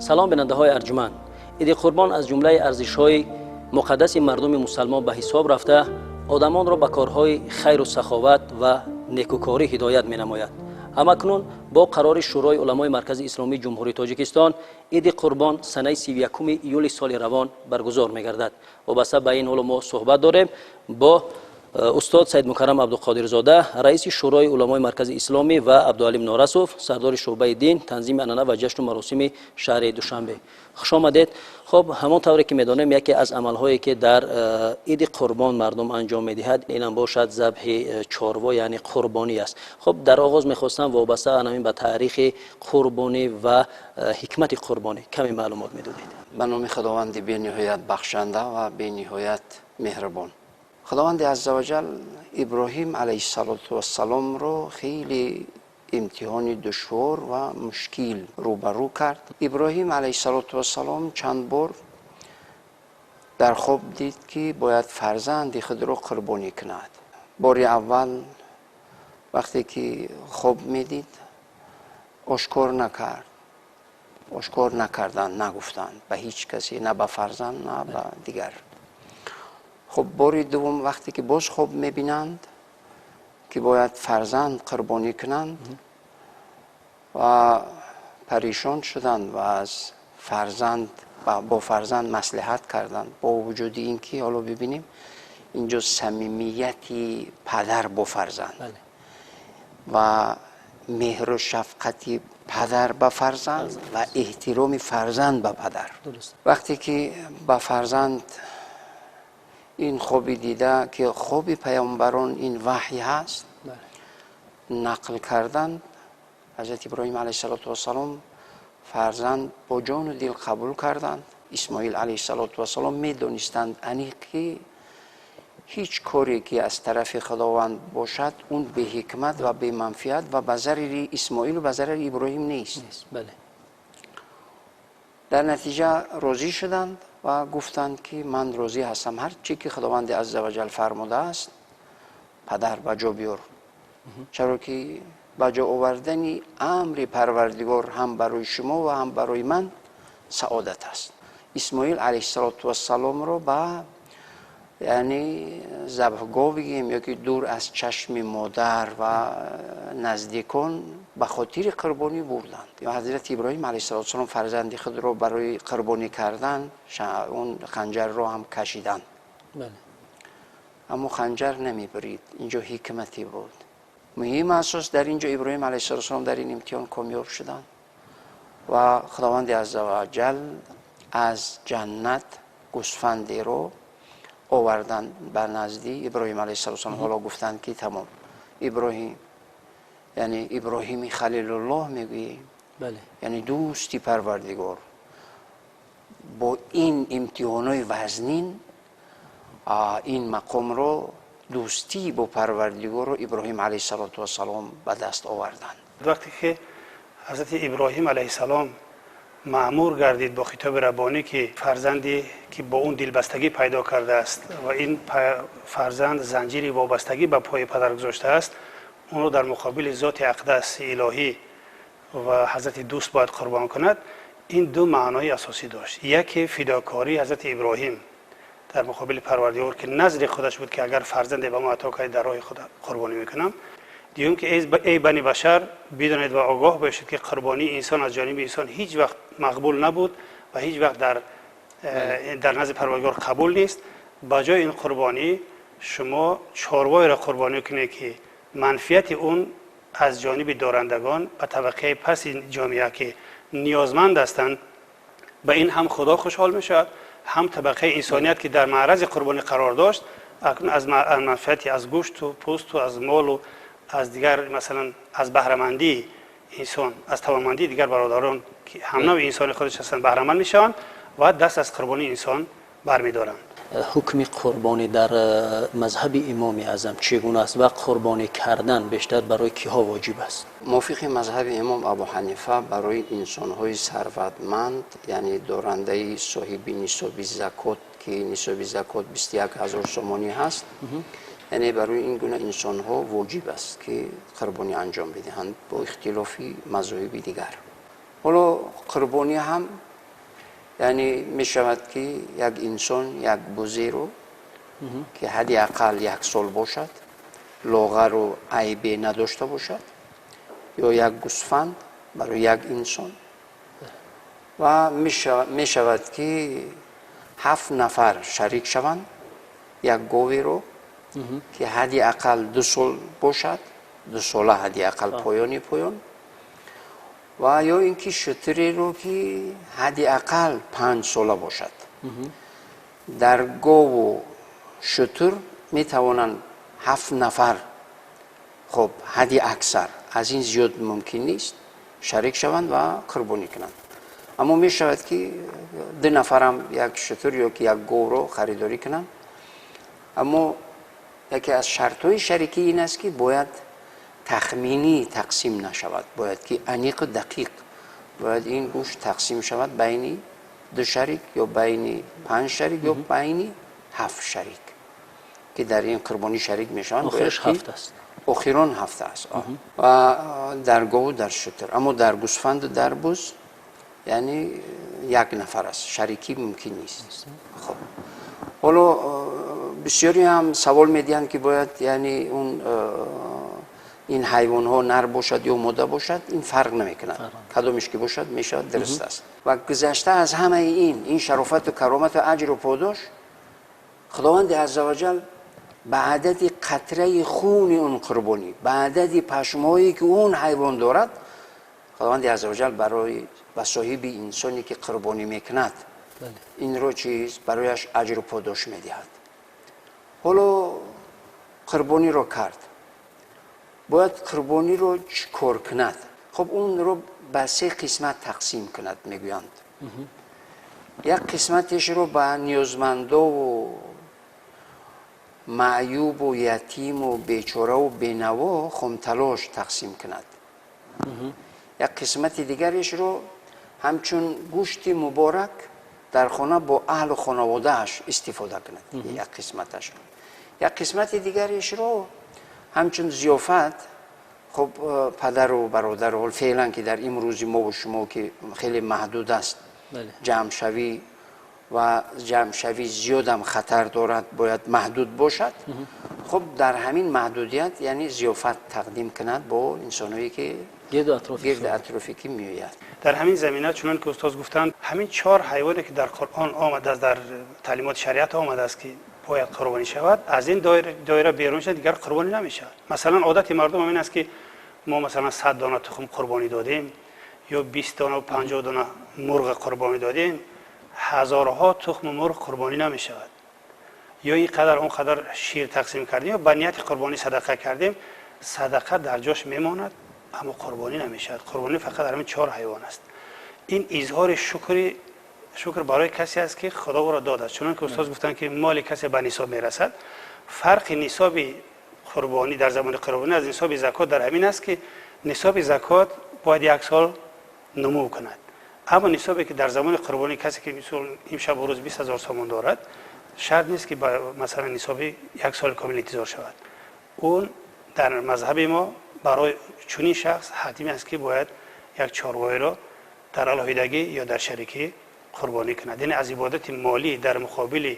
Салом, бинандаҳои арҷманд. Иди Қурбон аз ҷумлаи арзишҳои муқаддаси мардуми мусалмон ба ҳисоб рафта, одамонро ба корҳои хайру саховат ва некукорӣ ҳидоят менамояд. Ҳамакнун бо қарори Шӯрои уламои Маркази Исломии Ҷумҳурии Тоҷикистон Иди Қурбон санаи 31 июли соли равон баргузор мегардад. Вобаста ба ин ҳоло мо суҳбат дорем бо устод Саидмукаррам Абдуқодирзода, раиси Шӯрои уламои Маркази Исломӣ, ва Абдуалим Норасов, сардори шӯъбаи дин, танзими анъана ва ҷашну маросими шаҳри Душанбе. Хуш омадед. Хуб, ҳамон тавре ки медонем, яке аз амалҳое, ки дар Иди Қурбон мардум анҷом медиҳад, инам бошад забҳи чорво, яъне қурбонӣ аст. Хуб, дар оғоз мехостам вобаста ҳамин ба таърихи қурбонӣ ва ҳикмати қурбонӣ каме маълумот медодед. Ба номи Худованди бениҳоят бахшанда ва бениҳоят меҳрубон. Худованди аззаваҷал Иброҳим алайҳиссалоту вассаломро хеле имтиҳони душвор ва мушкил рӯбарӯ кард. Иброҳим алайҳиссалоту вассалом чанд бор дар хоб дид, ки бояд фарзанди худро қурбонӣ кунад. Бори аввал вақте ки хоб медид, ошкор накард, ошкор накарданд, нагуфтанд ба ҳеҷ касе, на ба фарзанд, на ба дигар. Хуб, бори дуввум вақте ки боз хоб мебинанд, ки бояд фарзанд қурбонӣ кунанд, ва парешон шуданд ва аз фарзанд бо фарзанд маслиҳат карданд. Бо вуҷуди ин ки ҳоло бибинем, инҷо самимияти падар бо фарзанд ва меҳру шафқати падар ба фарзанд ва эҳтироми фарзанд ба падар. Вақте ки ба фарзанд ин хоби дида, ки хоби паёмбарон ин ваҳй ҳаст, нақл карданд, ҳазрати Иброҳим алайҳиссалоту вассалом фарзанд бо ҷону дил қабул карданд. Исмоил алайҳиссалоту вассалом медонистанд аниқ, ки ҳеҷ коре, ки аз тарафи Худованд бошад, он беҳикмат ва беманфиат ва ба зарари Исмоилу ба зарари Иброҳим нест. Дар натиҷа розӣ шуданд ва гуфтанд, ки ман розӣ ҳастам, ҳар чӣ ки Худованди аззаваҷал фармудааст, падар, ба ҷо биёр, чаро ки ба ҷо овардани амри Парвардигор ҳам барои шумо ва ҳам барои ман саодат аст. Исмоил алайҳиссалоту вассаломро ба, яъне, забҳгоҳ бигем ё ки дур аз чашми модар ва наздикон ба хотири қурбонӣ бурданд. Ҳазрати Иброҳим алайҳиссалоту фарзанди худро барои қурбонӣ кардан он ханҷарро ҳам кашиданд, аммо ханҷар намебурид. Инҷо ҳикмате буд. Муҳим асос дар инҷо Иброҳим алайҳиссалом дар ин имтиҳон комёб шуданд ва Худованди аззаваҷал аз ҷаннат гӯсфандеро оварданд ба назди Иброҳим алайҳиссалом. Ҳоло гуфтанд, ки тамом, Иброҳим, яъне Иброҳими Халилуллоҳ мегӯем, яъне дӯсти Парвардигор, бо ин имтиҳонҳои вазнин ин мақомро, дӯстӣ бо Парвардигорро Иброҳим алайҳиссалоту вассалом ба даст оварданд. Вақте ки ҳазрати Иброҳим алайҳиссалом маъмур гардид бо хитоби раббонӣ, ки фарзанде, ки бо он дилбастагӣ пайдо кардааст ва ин фарзанд занҷири вобастагӣ ба пои падар гузоштааст, онро дар муқобили зоти ақдаси илоҳӣ ва ҳазрати дӯст бояд қурбон кунад, ин ду маънои асосӣ дошт. Яке, фидокории ҳазрати Иброҳим дар муқобили Парвардигор, ки назри худаш буд, ки агар фарзанде ба мо ато кард, дар роҳи худ қурбонӣ мекунам. Дуюм, ки эй бани башар, бидонед ва огоҳ бошед, ки қурбонии инсон аз ҷониби инсон ҳеҷ вақт мақбул набуд ва ҳеҷ вақт дар назди Парвардигор қабул нест. Ба ҷои ин қурбонӣ шумо чорвоеро қурбонӣ кунед, ки манфиати он аз ҷониби дорандагон ба табақаи паси ҷомеа, ки ниёзманд ҳастанд. Ба ин ҳам Худо хушҳол мешавад, ҳам табақаи инсоният, ки дар маърази қурбонӣ қарор дошт, акнун аз манфиати аз гӯшту пӯсту аз молу аз дигар, масалан, аз баҳрамандии инсон, аз тавонмандии дигар бародарон, ки ҳамнавъи инсони худаш ҳастанд, баҳраманд мешаванд ва даст аз қурбонии инсон бармедоранд. Ҳукми қурбонӣ дар мазҳаби Имоми Аъзам чӣ гуна аст ва қурбонӣ кардан бештар барои киҳо воҷиб аст? Мувофиқи мазҳаби Имом Абу Ҳанифа, барои инсонҳои сарватманд, яъне дорандаи соҳиби нисоби закот, ки нисоби закот 21 000 сомонӣ ҳаст, яъне барои ин гуна инсонҳо воҷиб аст, ки қурбонӣ анҷом бидиҳанд, бо ихтилофи мазоҳиби дигар. Ҳоло қурбонӣ ҳам Яъне мешавад, ки як инсон як бузеро, ки ҳадди ақал як сол бошад, лоғару айбе надошта бошад, ё як гӯсфанд барои як инсон, ва мешавад, ки ҳафт нафар шарик шаванд як говеро, ки ҳадди ақал 2 сол бошад, 2 сола ҳадди ақал, поёни поён, ва ё ин ки шутуреро, ки ҳадди ақал 5 сола бошад. Дар гову шутур метавонанд ҳафт нафар, хоб, ҳадди аксар, аз ин зиёд мумкин нест, шарик шаванд ва қурбонӣ кунанд. Аммо мешавад, ки ду нафарам як шутур ё ки як говро харидорӣ кунанд. Аммо яке аз шартҳои шарикӣ ин аст, ки бояд тахминӣ тақсим нашавад, бояд ки аниқу дақиқ бояд ин гӯшт тақсим шавад байни ду шарик ё байни панҷ шарик ё байни ҳафт шарик, ки дар ин қурбонӣ шарик мешаванд. Охирон ҳафт аст ва дар гову дар шутур. Аммо дар гӯсфанду дар буз, яъне, як нафар аст, шарикӣ мумкин нест. Хоб, ҳоло бисёре ҳам савол медиҳанд, ки бояд, яъне, он ин ҳайвонҳо нар бошад ё мода бошад. Ин фарқ намекунад, кадомеш ки бошад, мешавад, дуруст аст. Ва гузашта аз ҳамаи ин шарофату каромату аҷру подош, Худованди аззаваҷал ба адади қатраи хуни он қурбонӣ, ба адади пашмҳое, ки он ҳайвон дорад, Худованди аззаваҷал барои ба соҳиби инсоне, ки қурбонӣ мекунад, инро чиз барояш аҷру подош медиҳад. Ҳоло қурбониро кард, бояд қурбониро чӣ кор кунад? Хоб, онро ба се қисмат тақсим кунад, мегӯянд. Як қисматешро ба ниёзмандову маъюбу ятиму бечораву бенаво, хомталош тақсим кунад. Як қисмати дигарешро ҳамчун гӯшти муборак дар хона бо аҳлу хонаводааш истифода кунад як қисматашро. Як қисмати дигарешро ҳамчун зиёфат, хуб, падару бародару. Феълан ки дар имрӯзи мову шумо, ки хеле маҳдуд аст ҷамъшавӣ ва ҷамъшавӣ зиёдам хатар дорад, бояд маҳдуд бошад. Хуб, дар ҳамин маҳдудият, яъне, зиёфат тақдим кунад бо инсоное, ки гирди атрофе ки меояд. Дар ҳамин замина, чунон ки устод гуфтанд, ҳамин чор ҳайвоне, ки дар Қуръон омадааст, дар таълимоти шариат омадааст, ки бояд қурбонӣ шавад, аз ин доира берун шуд, дигар қурбонӣ намешавад. Масалан, одати мардум ҳамин аст, ки мо, масалан, 100 дона тухм қурбонӣ додем ё 20 дона, 50 дона мурғ қурбонӣ додем. Ҳазорҳо тухму мурғ қурбонӣ намешавад. Ё ин қадар, он қадар шир тақсим кардем ё ба нияти қурбонӣ садақа кардем. Садақа дар ҷош мемонад, аммо қурбонӣ намешавад. Қурбонӣ фақат ҳамин чор ҳайвон аст. Ин изҳори шукри шукр барои касе аст, ки Худо ӯро додааст. Чунон ки устод гуфтанд, ки моли касе ба нисоб мерасад. Фарқи нисоби қурбонӣ дар замони қурбонӣ аз нисоби закот дар ҳамин аст, ки нисоби закот бояд як сол нумӯ кунад, аммо нисобе, ки дар замони қурбонӣ, касе ки мисол имшабу рӯз 20 000 сомон дорад, шарт нест, ки ба масалан нисоби як соли комил интизор шавад. Он дар мазҳаби мо барои чунин шахс ҳатмӣ аст, ки бояд як чорвоеро дар алоҳидагӣ ё дар шарикӣ қурбонӣ кунад. Яъне аз ибодати молӣ дар муқобили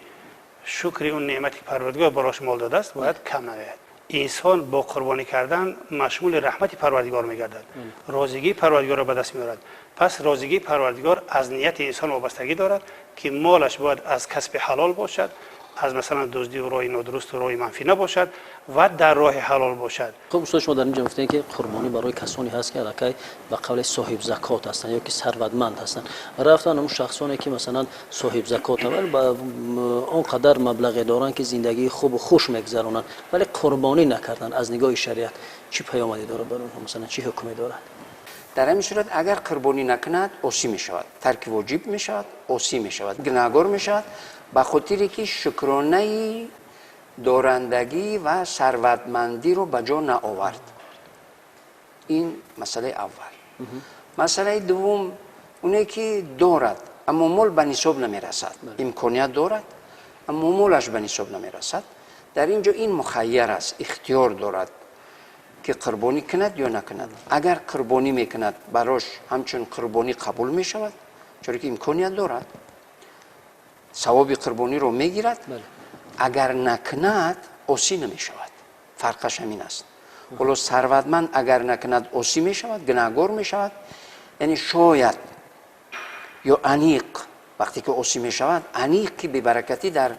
шукри он неъмате, ки Парвардигор барош мол додааст, бояд кам наояд. Инсон бо қурбонӣ кардан машмули раҳмати Парвардигор мегардад, розигии Парвардигорро ба даст меорад. Пас розигии Парвардигор аз нияти инсон вобастагӣ дорад, ки молаш бояд аз касби ҳалол бошад, аз, масалан, дуздиву роҳи нодурусту роҳи манфӣ набошад ва дар роҳи ҳалол бошад. Хуб, устод, шумо дар инҷо гуфтем, ки қурбонӣ барои касоне ҳаст, ки аллакай ба қавли соҳиб закот ҳастанд ё ки сарватманд ҳастанд. Рафтан ҳамун шахсоне, ки, масалан, соҳиб закот, вале ба он қадар маблағе доранд, ки зиндагии хубу хуш мегузаронанд, вале қурбонӣ накарданд, аз нигоҳи шариат чӣ паёмаде дорад барои онҳо, масалан, чӣ ҳукме дорад? Дар ҳамин сурат, агар қурбонӣ накунад, осӣ мешавад, тарки воҷиб мешавад, осӣ мешавад, гунаҳгор мешавад, ба хотире ки шукронаи дорандагӣ ва сарватмандиро ба ҷо наовард. Ин масъалаи аввал. Масъалаи дуввум, оне ки дорад, аммо мол ба нисоб намерасад, имконият дорад, аммо молаш ба нисоб намерасад, дар ин ҷо ин мухайяр аст, ихтиёр дорад, ки қурбонӣ кунад ё накунад. Агар қурбонӣ мекунад, барош ҳамчун қурбонӣ қабул мешавад, чунки имконият дорад. Савоби қурбониро мегирад, агар накунад, осӣ намешавад. Фарқаш ҳамин аст. Ҳоло сарватманд агар накунад, осӣ мешавад, гунаҳгор мешавад. Яъне шояд ё аниқ вақте ки осӣ мешавад, аниқ ки бебаракатӣ дар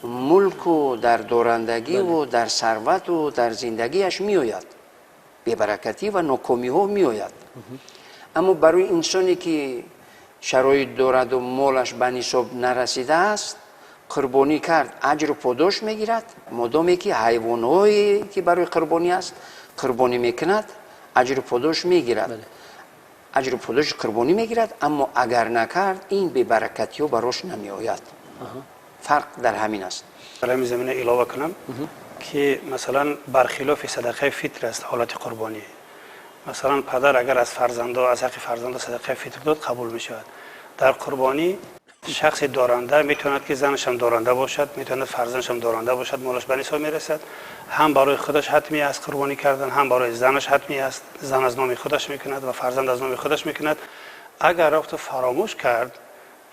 мулку, дар дорандагиву дар сарвату дар зиндагиаш меояд, бебаракатӣ ва нокомиҳо меояд. Аммо барои инсоне ки шароит дораду молаш ба нисоб нарасидааст, қурбонӣ кард, аҷру подош мегирад. Модоме ки ҳайвонҳое ки барои қурбонӣ аст, қурбонӣ мекунад, аҷру подош мегирад, аҷру подоши қурбонӣ мегирад. Аммо агар накард, ин бебаракатиҳо барош намеояд. Фарқ дар ҳамин аст. Дар ҳамин замина илова кунам, ки масалан, бархилофи садақаи фитр аст ҳолати қурбонӣ. Масалан, падар агар аз фарзандо, аз ҳаққи фарзандо садақаи фитр дод, қабул мешавад. Дар қурбонӣ шахси доранда метавонад, ки занашам доранда бошад, метавонад фарзандашам доранда бошад, молаш ба нисоб мерасад. Ҳам барои худаш ҳатмӣ аст қурбонӣ кардан, ҳам барои занаш ҳатмӣ аст. Зан аз номи худаш мекунад ва фарзанд аз номи худаш мекунад. Агар рафту фаромӯш кард,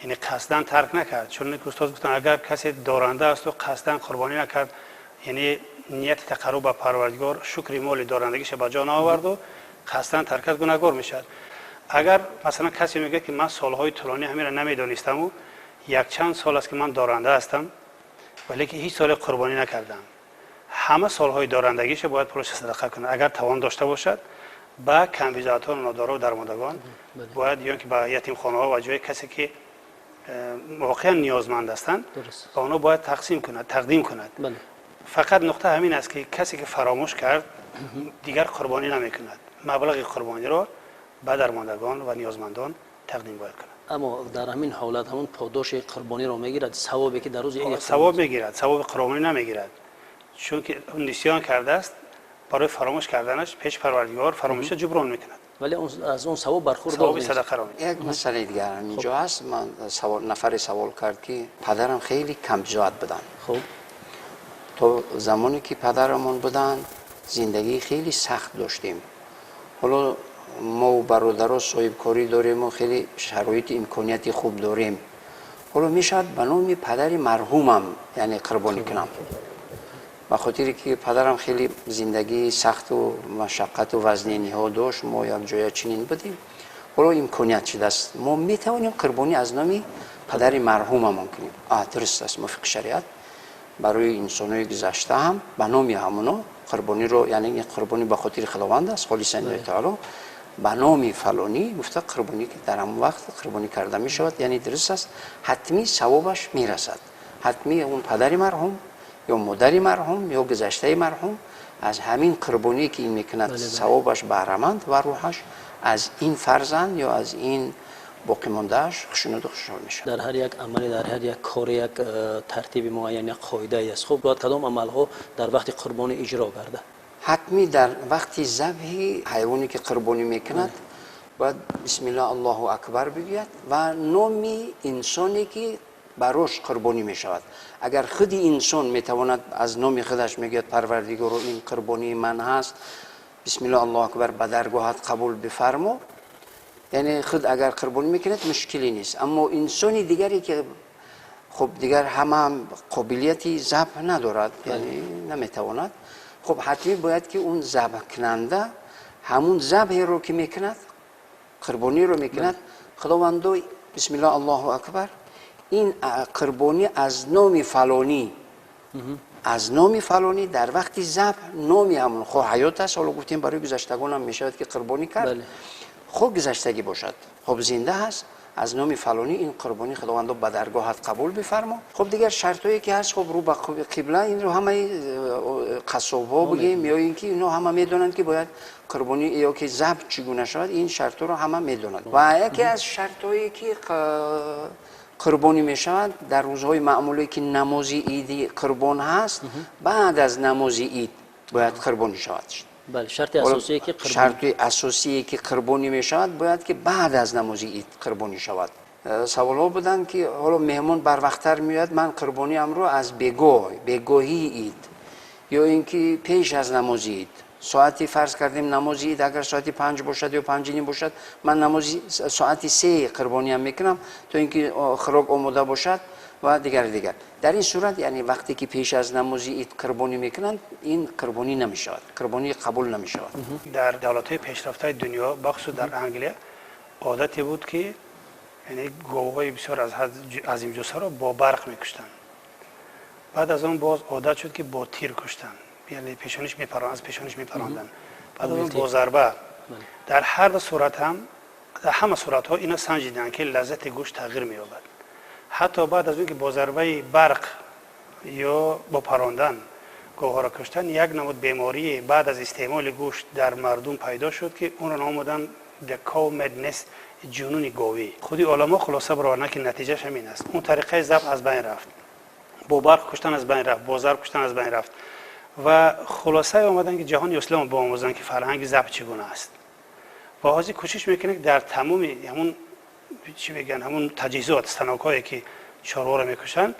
яъне қасдан тарк накард, чун устод гуфтанд, агар касе доранда асту қасдан қурбонӣ накард, яъне нияти тақарруб ба Парвардигор, шукри моли дорандагиша ба ҷо наоварду қасдан тарк кард, гунаҳгор мешавад. Агар масалан касе мегӯяд, ки ман солҳои тӯлонӣ ҳаминро намедонистаму якчанд сол аст, ки ман доранда ҳастам, валекин ҳеҷ соле қурбонӣ накардам, ҳама солҳои дорандагиша бояд пулаша садақа кунад, агар тавон дошта бошад, ба камбизоатон, нодору дармондагон бояд ё ки ба ятимхонаҳо ва ҷои касе ки воқеан ниёзманд ҳастанд, ба онҳо бояд тақсим кунад, тақдим кунад. Фақат нуқта ҳамин аст, ки касе ки фаромӯш кард, дигар қурбонӣ намекунад, маблағи қурбониро ба дармондагон ва ниёзмандон тақдим бояд кунад. Аммо дар ҳамин ҳолат ҳамон подоши қурбониро мегирад, савобе ки дар рӯзи ид? Савоб мегирад, савоби қурбонӣ намегирад, чунки нисён кардааст. Барои фаромӯш карданаш пеш Парвардигор фаромӯша ҷуброн мекунад. Вале аз он савоб бархурдор савоби садақаро. Як масъалаи дигар ҳаминҷо ҳаст. Ман нафаре савол кард, ки падарам хеле камбизоат буданд. То замоне ки падарамон буданд, зиндагии хеле сахт доштем. Ҳоло мо бародаро соҳибкорӣ дорему хеле шароити имконияти хуб дорем. Ҳоло мешавад ба номи падари марҳумам, яъне қурбонӣ кунам? Ба хотире ки падарам хеле зиндагии сахту машаққату вазниниҳо дошт, мо якҷоя чунин будем, ҳоло имконият шудааст, мо метавонем қурбонӣ аз номи падари марҳумамон кунем? Дуруст аст, мувофиқи шариат барои инсонҳои гузашта ҳам ба номи ҳамоно қурбониро, яъне ин қурбонӣ ба хотири Худованд аст, холисан лиллаҳи таоло, ба номи фалонӣ гуфта қурбонӣ дар ҳамон вақт қурбонӣ карда мешавад. Яъне дуруст аст, ҳатмӣ савобаш мерасад, ҳатмӣ он падари марҳум ё модари марҳум ё гузаштаи марҳум аз ҳамин қурбоние ки ин мекунад, савобаш баҳраманд ва рӯҳаш аз ин фарзанд ё аз ин боқимондааш хушнуду хушҳол мешавад. Дар ҳар як амале, дар ҳар як кор як тартиби муайян, як қоидае аст. Хуб, бояд кадом амалҳо дар вақти қурбонӣ иҷро гардад? Ҳатмӣ дар вақти забҳи ҳайвоне ки қурбонӣ мекунад, бояд бисмилла, Аллоҳу акбар бигӯяд ва номи инсоне ки барош қурбонӣ мешавад. Агар худи инсон метавонад, аз номи худаш мегӯяд: «Парвардигоро, ин қурбонии ман ҳаст, бисмилла, Аллоҳу акбар, ба даргоҳат қабул бифармо». Яъне худ агар қурбонӣ мекунад, мушкиле нест. Аммо инсони дигаре ки хуб, дигар ҳама қобилияти забҳ надорад, яъне наметавонад, хуб, ҳатмӣ бояд ки он забҳкунанда ҳамун забҳеро ки мекунад, қурбониро мекунад: «Худовандо, бисмилла, Аллоҳу акбар, ин қурбонӣ аз номи фалонӣ, аз номи фалонӣ». Дар вақти забҳ номи ҳамон, хоҳ ҳаёт аст, ҳоло гуфтем, барои гузаштагонам мешавад ки қурбонӣ кард, хуб, гузаштагӣ бошад, хуб, зинда ҳаст, аз номи фалонӣ ин қурбонӣ, Худовандо, ба даргоҳат қабул бифармо. Хуб, дигар шартҳое ки ҳаст, хуб, рӯ ба қибла, инро ҳамаи қассобҳо бигем ё ин ки ино ҳама медонанд, ки бояд қурбонӣ ё ки забҳ чӣ гуна шавад, ин шартҳоро ҳама медонанд. Ва яке аз шартҳое ки қурбонӣ мешавад, дар рӯзҳои маъмуле ки намози иди қурбон ҳаст, баъд аз намози ид бояд қурбонӣ шавад. Бале, шарти асосие ки шарти асосие ки қурбонӣ мешавад, бояд ки баъд аз намози ид қурбонӣ шавад. Саволҳо буданд, ки ҳоло меҳмон барвақттар меояд, ман қурбониамро аз бегоҳ, бегоҳии ид ё ин ки пеш аз намози ид, соати, фарз кардем, намози ид агар соати 5 бошад ё 5:30 бошад, ман намози соати 3 қурбониам мекунам, то ин ки хӯрок омода бошад. Ва дигар дигар. Дар ин сурат, яъне вақте ки пеш аз намози ид қурбонӣ мекунанд, ин қурбонӣ намешавад, қурбонӣ қабул намешавад. Дар давлатҳои пешрафтаи дунё, бахусус дар Англия, одате буд, ки яъне говҳои бисёр аз ҳад азимҷуссаро бо барқ мекуштанд. Баъд аз он боз одат шуд, ки бо тир куштанд, яъне пешониш мепарон, аз пешониш мепаронданд. Баъд аз он бо зарба. Дар ҳар ду сурат ҳам, дар ҳама суратҳо ина санҷиданд, ки лаззати гӯшт тағйир меёбад. Ҳатто баъд аз он ки бо зарбаи барқ ё бо парондан говҳоро куштанд, як намуд бемории баъд аз истеъмоли гӯшт дар мардум пайдо шуд, ки онро номуданд the cow madness, ҷунуни говӣ. Худи оламо хулоса бароварданд, ки натиҷааш ҳамин аст: он тариқаи забҳ аз байн рафт, бо барқ куштан аз байн рафт, бо зарб куштан аз байн рафт ва хулосае омаданд, ки ҷаҳони ислом биомӯзанд, ки фарҳанги забҳ чӣ гуна аст. Ва ҳозир кӯшиш мекунем, ки дар тамоми ҳамун, чӣ мегӯянд, ҳамун таҷҳизот, станокҳое ки чорворо мекушанд,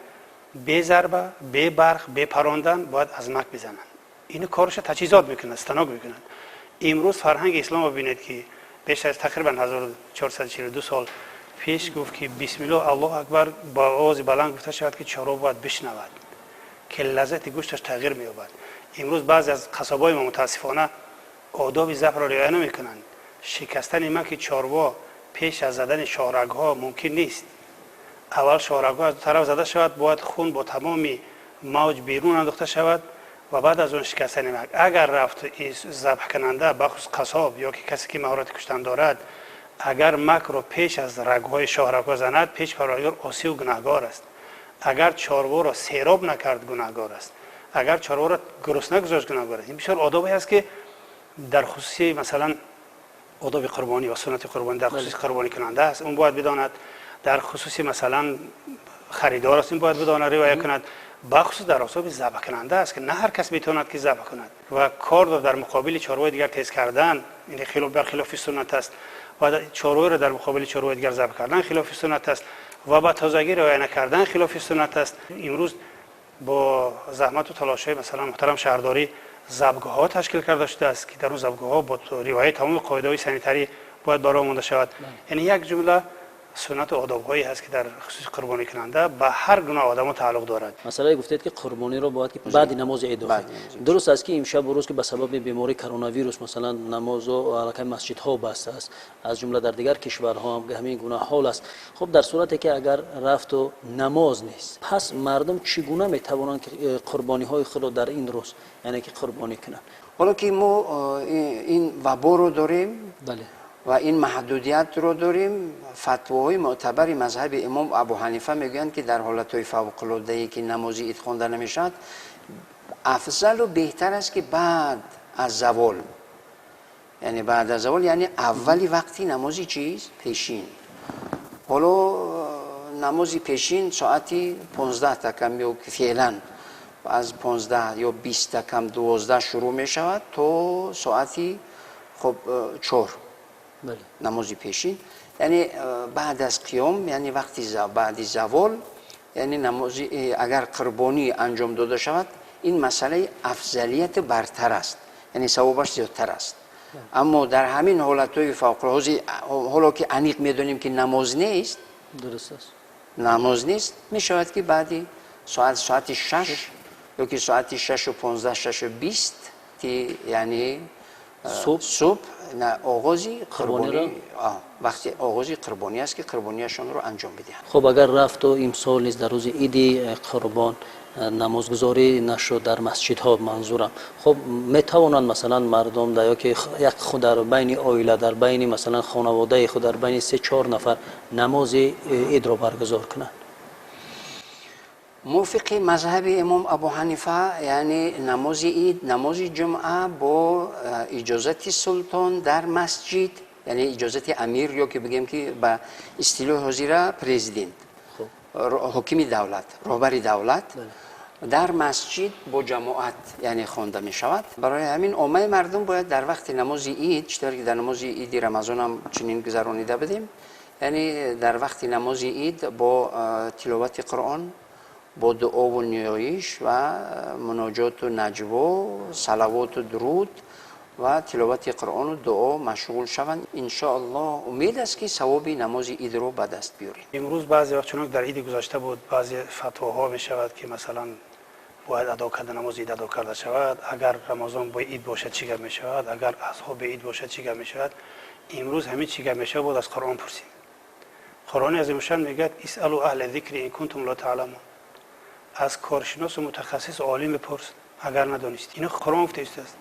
бе зарба, бе барқ, бе парондан бояд аз мак бизананд. Ину корша таҷҳизот мекунанд, станок мекунанд. Имрӯз фарҳанги исломро бинед, ки беш аз тақрибан 1442 сол пеш гуфт, ки бисмиллоҳ, Аллоҳу акбар бо овози баланд гуфта шавад, ки чорво бояд бишнавад, ки лаззати гӯшташ тағйир меёбад. Имрӯз баъзе аз қассобои мо, мутаассифона, одоби забҳро риоя намекунанд. Шикастани маки чорво пеш аз задани шоҳрагҳо мумкин нест. Аввал шоҳрагҳо аз ду тараф зада шавад, бояд хун бо тамоми мавҷ берун андохта шавад ва баъд аз он шикастани мак. Агар рафт забҳкунанда, бахусус қассоб ё ки касе ки маҳорати куштан дорад, агар макро пеш аз рагҳои шоҳрагҳо занад, пеш Парвардигор осию гунаҳгор аст. Агар чорворо сероб накард, гунаҳгор аст. Агар чорворо гурусна гузошт, гунаҳгор аст. Ин бисёр одобе аст, ки дар хусуси, масалан, одоби қурбонӣ ва суннати қурбонӣ дар хусуси қурбонӣкунанда аст, он бояд бидонад. Дар хусуси, масалан, харидор аст, ин бояд бидонад, риоя кунад. Бахусус дар особи забҳкунанда аст, ки на ҳар кас метавонад, ки забҳ кунад ва корро дар муқобили чорвои дигар тез кардан, ин хилоф бархилофи суннат аст ва чорвоеро дар муқобили чорвои дигар забҳ кардан хилофи суннат аст ва ба тозагӣ риоя накардан хилофи суннат аст. Имрӯз бо заҳмату талошҳои, масалан, муҳтарам шаҳрдорӣ забҳгоҳҳо ташкил карда шудааст, ки дар он забҳгоҳҳо бо риояи тамоми қоидаҳои санитарӣ бояд бароҳ монда шавад. Яъне як ҷумла суннату одобҳое ҳаст, ки дар хусуси қурбонӣкунанда ба ҳар гуна одамо тааллуқ дорад. Масъалае гуфтед, ки қурбониро бояд ки баъди намози ид. Дуруст аст, ки имшабу рӯз, ки ба сабаби бемории коронавирус, масалан, намозу аллакай масҷидҳо баста аст, аз ҷумла дар дигар кишварҳо ҳам ҳамин гуна ҳол аст. Хуб, дар сурате ки агар рафту намоз нест, пас мардум чӣ гуна метавонанд, ки қурбониҳои худро дар ин рӯз, яъне ки қурбонӣ кунанд? Ҳоло ки мо ин ваборо дорем ва ин маҳдудиятро дорем, фатвоҳои мӯътабари мазҳаби имом Абу Ҳанифа мегӯянд, ки дар ҳолатҳои фавқулоддае, ки намози ид хонда намешавад, афзалу беҳтар аст, ки баъд аз завол, яъне баъд аз завол, яъне аввали вақти намози чиз пешин. Ҳоло намози пешин соати 15 кам ё феълан аз 15 ё 20 кам 12 шурӯъ мешавад то соати, хуб, 4 намози пешин, яъне баъд аз қиём, яъне вақти баъди завол, яъне намози агар қурбонӣ анҷом дода шавад, ин масъалаи афзалияти бартар аст, яъне савобаш зиёдтар аст. Аммо дар ҳамин ҳолатҳои фавқулода, ҳоло ки аниқ медонем, ки намоз нест, дуруст аст, намоз нест, мешавад, ки баъди соати 6 ё ки соати 6:15, 6:20, яъне субҳ, оғози қурбонӣ, вақти оғози қурбонӣ аст, ки қурбонияшонро анҷом бидиҳанд. Хуб, агар рафту имсол низ дар рӯзи иди қурбон намозгузорӣ нашуд дар масҷидҳо, манзурам, хуб, метавонанд, масалан, мардум ё ки як худ дар байни оила, дар байни, масалан, хонаводаи худ, дар байни се чор нафар намози идро баргузор кунанд? Мувофиқи мазҳаби имом Абу Ҳанифа, яъне намози ид, намози ҷумъа бо иҷозати султон дар масҷид, яъне иҷозати амир ё ки бигем, ки ба истилоҳи ҳозира президент, ҳокими давлат, роҳбари давлат, дар масҷид бо ҷамоат, яъне хонда мешавад. Барои ҳамин оммаи мардум бояд дар вақти намози ид, чӣ тавре ки дар намози иди Рамазонам чунин гузаронида будем, яъне дар вақти намози ид бо тиловати Қуръон, бо дуову ниёиш ва муноҷоту наҷво, салавоту дуруд. Ва тиловати Қуръону дуо машғул шаванд. Иншоаллоҳ, умед аст, ки савоби намози идро ба даст биёрем. Имрӯз баъзе вақт, чунон дар иди гузашта буд, баъзе фатвоҳо мешавад, ки масалан бояд адо карда намози ид адо карда шавад, агар Рамазон бо ид бошад, чӣ гап мешавад, агар Азҳо бе ид бошад, чӣ гап мешавад. Имрӯз ҳамин чӣ гап мешавад бояд аз Қуръон пурсем. Қуръони азимушшан мегӯяд: اسألوا أهل الذكر إن كنتم لا تعلمون. Аз коршиносу мутахассис, олим бипурс, агар надонистӣ. Ино Қуръон гуфта истааст.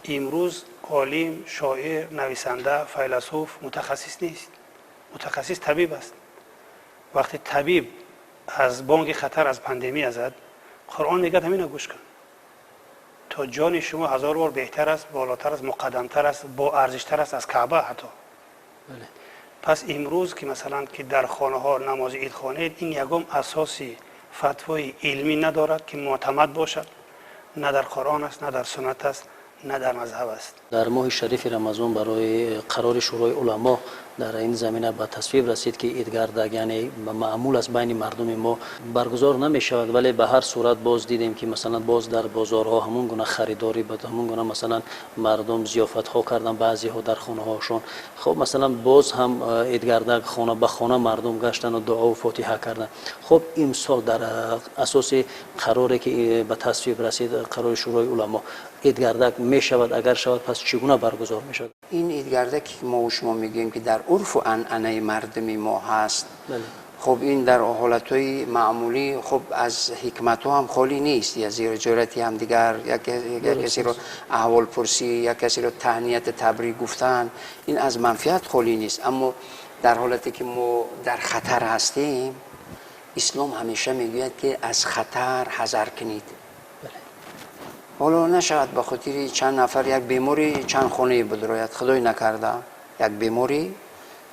Имрӯз олим, шоир, нависанда, файласуф мутахассис нест, мутахассис табиб аст. Вақте табиб аз бонги хатар, аз пандемия зад, Қуръон мегӯяд: ҳамина гӯш кун, то ҷони шумо ҳазор бор беҳтар аст, болотар аст, муқаддамтар аст, боарзиштар аст аз Каъба ҳатто. Пас имрӯз ки масалан ки дар хонаҳо намози ид хонед, ин ягон асоси фатвои илмӣ надорад, ки муътамад бошад. На дар Қуръон аст, на дар суннат аст, на дар мазҳаб аст. Дар моҳи шарифи Рамазон барои қарори Шӯрои уламо дар ин замина ба тасвиб расид, ки идгардак, яъне маъмул аст, байни мардуми мо баргузор намешавад. Вале ба ҳар сурат боз дидем, ки масалан боз дар бозорҳо ҳамон гуна харидорӣ, ҳамон гуна масалан мардум зиёфатҳо карданд, баъзеҳо дар хонаҳошон. Хоб, масалан боз ҳам идгардак хона ба хона мардум гаштану дуову фотиҳа карданд. Хоб, имсол дар асоси қароре ки ба тасвиб расид, қарори Шӯрои уламо, идгардак мешавад? Агар шавад, пас чӣ гуна баргузор мешавад? Ин идгардаке ки мо шумо мегӯем, ки дар урфу анъанаи мардуми мо ҳаст, хуб, ин дар ҳолатҳои маъмулӣ, хуб, аз ҳикматҳо ҳам холӣ нест. Я зиёрати ҳамдигар, як касеро аҳволпурсӣ, як касеро таҳнияти табрик гуфтан, ин аз манфиат холӣ нест. Аммо дар ҳолате ки мо дар хатар ҳастем, ислом ҳамеша мегӯяд, ки аз хатар ҳазар кунед. Ҳоло нашавад ба хотири чанд нафар як бемори чанд хонае бидрояд, худой накарда, як бемори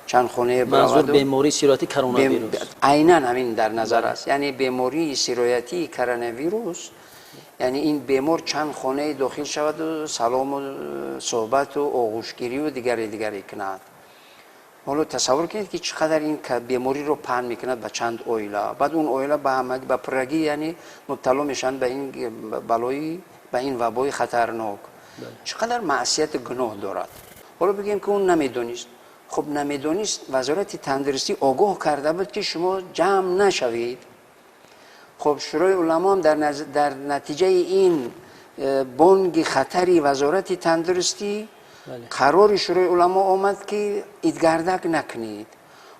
чанд хонае. Манзур бемории сироятии коронавирус. Айнан ҳамин дар назар аст, яъне бемории сироятии коронавирус, яъне ин бемор чанд хонае дохил шаваду салому суҳбату оғӯшгирию дигаре дигаре кунад. Ҳоло тасаввур кунед, ки чӣ қадар ин бемориро паҳн мекунад ба чанд оила. Баъд он оила ба ҳамагӣ ба пуррагӣ, яъне мубтало мешаванд ба ин балои, ба ин вабои хатарнок. Чӣ қадар маъсияту гуноҳ дорад. Ҳоло бигӯем, ки он намедонист. Хуб, намедонист, Вазорати тандурустӣ огоҳ карда буд, ки шумо ҷамъ нашавед. Хуб, Шӯрои уламо ҳам дар натиҷаи ин бонги хатари Вазорати тандурустӣ қарори Шӯрои уламо омад, ки идгардак накунед.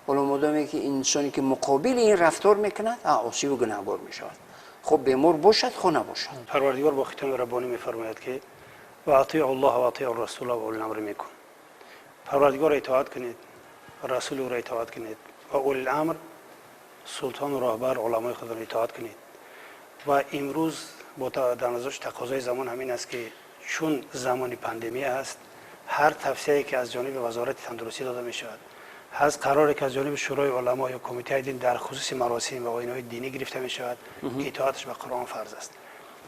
Ҳоло модоме ки инсоне ки муқобили ин рафтор мекунад, осиву гунаҳгор мешавад, хуб, бемор бошад, хо набошад. Парвардигор бо хитоби раббонӣ мефармояд, ки وأطيعوا الله وأطيعوا الرسول وأولي الأمر منكم. Парвардигорро итоат кунед, расули ӯро итоат кунед ва улил-амр, султону роҳбар, уламои худро итоат кунед. Ва имрӯз бо дар назардошти тақозои замон ҳамин аст, ки чун замони пандемия аст, ҳар тавсияе ки аз ҷониби Вазорати тандурустӣ дода мешавад, ҳар қароре ки аз ҷониби Шӯрои уламо ё Кумитаи дин дар хусуси маросим ва оинаҳои динӣ гирифта мешавад, итоаташ ба Қуръон фарз аст.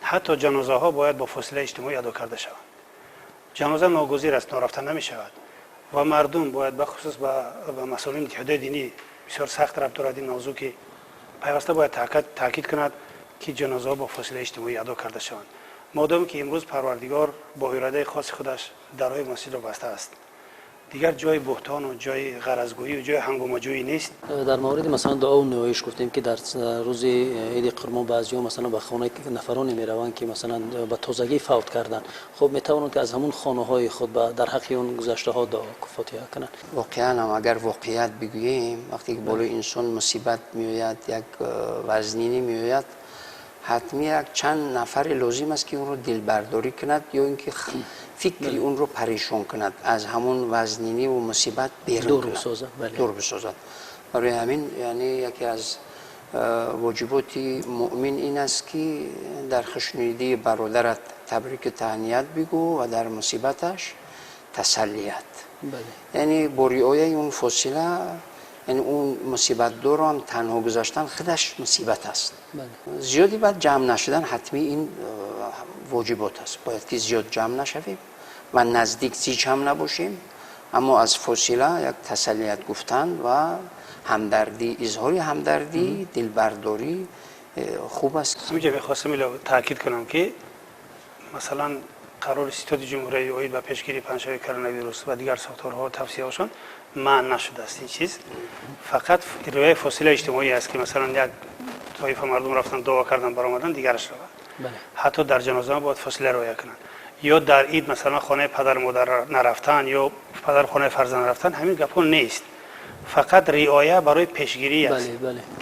Ҳатто ҷанозаҳо бояд бо фосилаи иҷтимоӣ адо карда шаванд. Ҷаноза ногузир аст, норафта намешавад. Ва мардум бояд, бахусус ба масъулини иттиҳодияи динӣ бисёр сахт рабт дорад ин мавзӯъ, ки пайваста бояд таъкид кунад, ки ҷанозаҳо бо фосилаи иҷтимоӣ адо карда шаванд. Модоме ки имрӯз Парвардигор бо иродаи хоси худаш дарҳои масҷидро баста аст, дигар ҷои буҳтону ҷои ғаразгӯию ҷои ҳангомаҷӯӣ нест. Дар мавриди масалан дуову ниёиш гуфтем, ки дар рӯзи иди Қурбон баъзиҳо масалан ба хонаи нафароне мераванд, ки масалан ба тозагӣ фавт карданд. Хуб, метавонанд, ки аз ҳамон хонаҳои худ дар ҳаққи он гузаштаҳо дуо фотиҳа кунанд. Воқеан ҳам, агар воқеият бигӯем, вақте ки болои инсон мусибат меояд, як вазнинӣ меояд, ҳатмӣ як чанд нафаре лозим аст, ки онро дилбардорӣ кунад ё ин ки фикри онро парешон кунад, аз ҳамон вазниниву мусибат берун дур бисозад. Барои ҳамин, яъне яке аз воҷиботи муъмин ин аст, ки дар хушнудии бародарат табрику таҳният бигӯ ва дар мусибаташ тасаллият, яъне бо риояи он фосила. Яъне он мусибатдорро ҳам танҳо гузаштан худаш мусибат аст. Зиёди баъд ҷамъ нашудан ҳатмӣ, ин воҷибот аст. Бояд ки зиёд ҷамъ нашавем ва наздик зич ҳам набошем, аммо аз фосила як тасаллият гуфтан ва ҳамдардӣ, изҳори ҳамдардӣ, дилбардорӣ хуб аст. Ҳаминҷа мехостам таъкид кунам, ки масалан Қарори Ситоди Ҷумҳурии оид ба пешгирии паҳншавии коронавирус ва дигар сохторҳо, тавсияҳошон манъ нашудааст. Ин чиз фақат риояи фосилаи иҷтимоӣ аст, ки масалан як тоифа мардум рафтан, дуо кардан, баромадан, дигараш равад. Ҳатто дар ҷаноза бояд фосила риоя кунанд. Ё дар ид масалан хонаи падару модар нарафтан ё падар хонаи фарзанд нарафтан, ҳамин гапҳо нест. Фақат риоя барои пешгирӣ аст,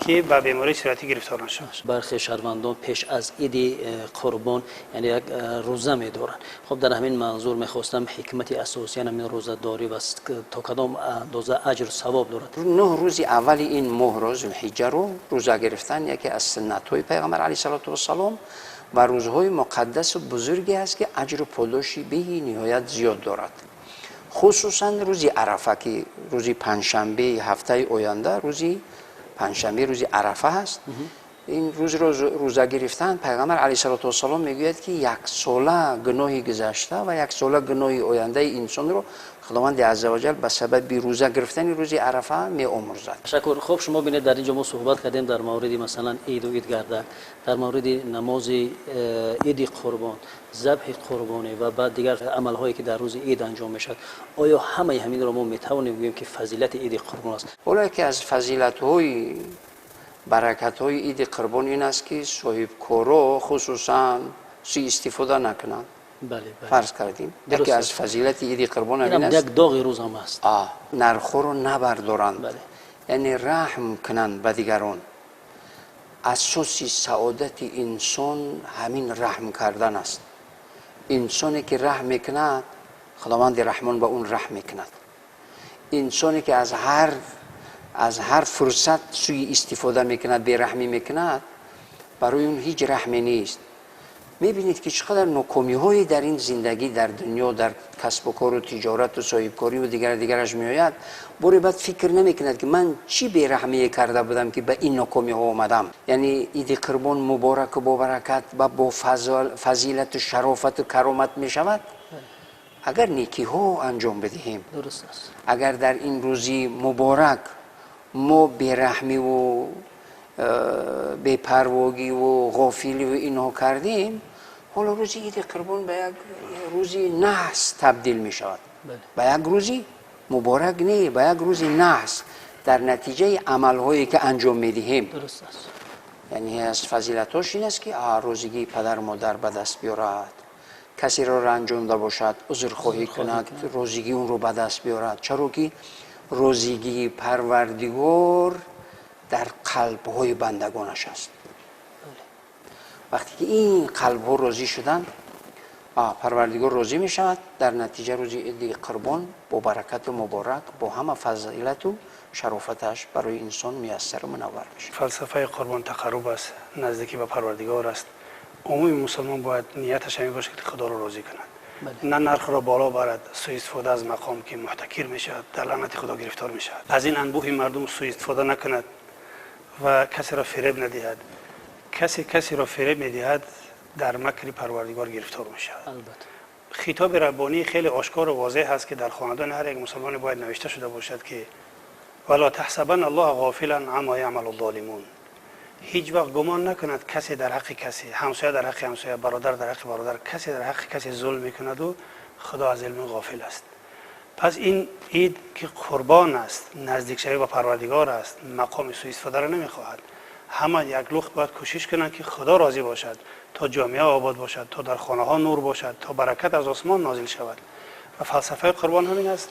ки ба бемории сироятӣ гирифтор нашавад. Бархе шаҳрвандон пеш аз иди Қурбон, яъне як рӯза медоранд. Хуб, дар ҳамин манзур мехостам ҳикмати асосиян ҳамин рӯзадорӣ ва то кадом андоза аҷру савоб дорад. 9 рӯзи аввали ин моҳро, Зулҳиҷҷаро, рӯза гирифтан яке аз суннатҳои пайғамбар алайҳи салоту вассалом ва рӯзҳои муқаддасу бузурге аст, ки аҷру подоши бениҳоят зиёд дорад. Хусусан рӯзи Арафа, ки рӯзи панҷшанбеи ҳафтаи оянда, рӯзи панҷшанбе, рӯзи Арафа ҳаст. Ин рӯзро рӯза гирифтан, пайғамбар алайҳи салоту вассалом мегӯяд, ки яксола гуноҳи гузашта ва яксола гуноҳи ояндаи инсонро Худованди азза ваҷал ба сабаби рӯза гирифтани рӯзи Арафа меомӯрзад. Ташаккур. Хуб, шумо бинед, дар ин ҷо мо суҳбат кардем дар мавриди масалан иду идгардак, дар мавриди намози иди Қурбон, забҳи қурбонӣ ва баъд дигар амалҳое, ки дар рӯзи ид анҷом мешавад. Оё ҳамаи ҳаминро мо метавонем гӯем, ки фазилати иди Қурбон аст? Ҳоло яке аз фазилатҳои баракатҳои иди Қурбон ин аст, ки соҳибкоро хусусан суистифода накунанд. Фарз кардем, яке аз фазилати иди Қурбон ҳамин аст. Як доғи рӯз ҳам аст. Нархҳоро набардоранд, яъне раҳм кунанд ба дигарон. Асоси саодати инсон ҳамин раҳм кардан аст. Инсоне ки раҳм мекунад, Худованди Раҳмон ба он раҳм мекунад. Инсоне ки аз ҳар фурсат сӯи истифода мекунад, бераҳмӣ мекунад, барои он ҳеҷ раҳме нест. Мебинед, ки чӣ қадар нокомиҳое дар ин зиндагӣ, дар дунё, дар касбу кору тиҷорату соҳибкориву дигар дигараш меояд. Боре баъд фикр намекунад, ки ман чӣ бераҳмие карда будам, ки ба ин нокомиҳо омадам. Яъне иди Қурбон мубораку бобаракат ва бо фазилату шарофату каромат мешавад, агар некиҳо анҷом бидиҳем. Агар дар ин рӯзи муборак мо бераҳмиву бепарвогиву ғофиливу инҳо кардем, ҳоло рӯзи иди Қурбон ба як рӯзи наҳс табдил мешавад, ба як рӯзи муборак не, ба як рӯзи наҳс дар натиҷаи амалҳое, ки анҷом медиҳем. Яъне аз фазилатҳош ин аст, ки розигии падару модар ба даст биёрад, касеро ранҷонда бошад, узрхоҳӣ кунад, розигии онро ба даст биёрад. Чаро ки розигии Парвардигор дар қалбҳои бандагонаш аст. Вақте ки ин қалбҳо розӣ шуданд, Парвардигор розӣ мешавад. Дар натиҷа рӯзи иди Қурбон бо баракату муборак, бо ҳама фазилату шарофаташ барои инсон муяссару мунаввар мешавад. Фалсафаи Қурбон тақарруб аст, наздикӣ ба Парвардигор аст. Умуми мусулмон бояд нияташ ҳамин бошад, ки Худоро розӣ кунад, на нархро боло барад, суистифода аз мақом, ки муҳтакир мешавад, дар лаънати Худо гирифтор мешавад, аз ин анбӯҳи мардум суистифода накунад ва касеро фиреб надиҳад. Касе касеро фиреб медиҳад, дар макри Парвардигор гирифтор мешавад. Хитоби раббонӣ хеле ошкору возеҳ аст, ки дар хонадони ҳар як мусулмоне бояд навишта шуда бошад, ки ولا تحسبن الله غافلا عما يعمل الظالمون. Ҳеҷ вақт гумон накунад касе дар ҳаққи касе, ҳамсоя дар ҳаққи ҳамсоя, бародар дар ҳаққи бародар, касе дар ҳаққи касе зулм мекунаду Худо аз илми ғофил аст. Пас ин ид, ки қурбон аст, наздикшавӣ ба Парвардигор аст, мақоми суистифодаро намехоҳад. Ҳама як лухт бояд кӯшиш кунанд, ки Худо розӣ бошад, то ҷомеа обод бошад, то дар хонаҳо нур бошад, то баракат аз осмон нозил шавад. Ва фалсафаи қурбон ҳамин аст,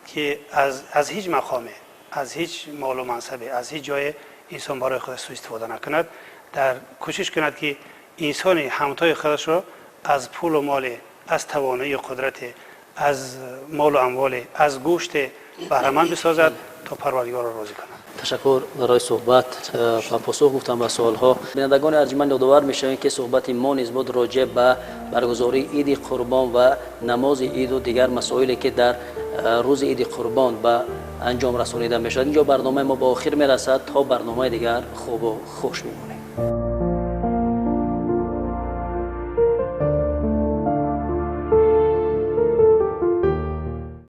ки аз ҳеҷ мақоме, аз ҳеҷ молу мансабе, аз ҳеҷ ҷое инсон барои худаш суистифода накунад, дар кӯшиш кунад, ки инсони ҳамтои худашро аз пулу моле, аз тавоноию қудрате, аз молу амволе, аз гӯште баҳраманд бисозад, то Парвардигорро розӣ кунад. Ташаккур барои суҳбат ва посух гуфтан ба суолҳо. Бинандагони арҷманд, ёдовар мешавем, ки суҳбати мо низ буд роҷеъ ба баргузории иди Қурбон ва намози иду дигар масоиле, ки дар рӯзи иди Қурбон ба анҷом расонида мешавад. Инҷо барномаи мо ба охир мерасад. То барномаи дигар хубу хуш мемонед.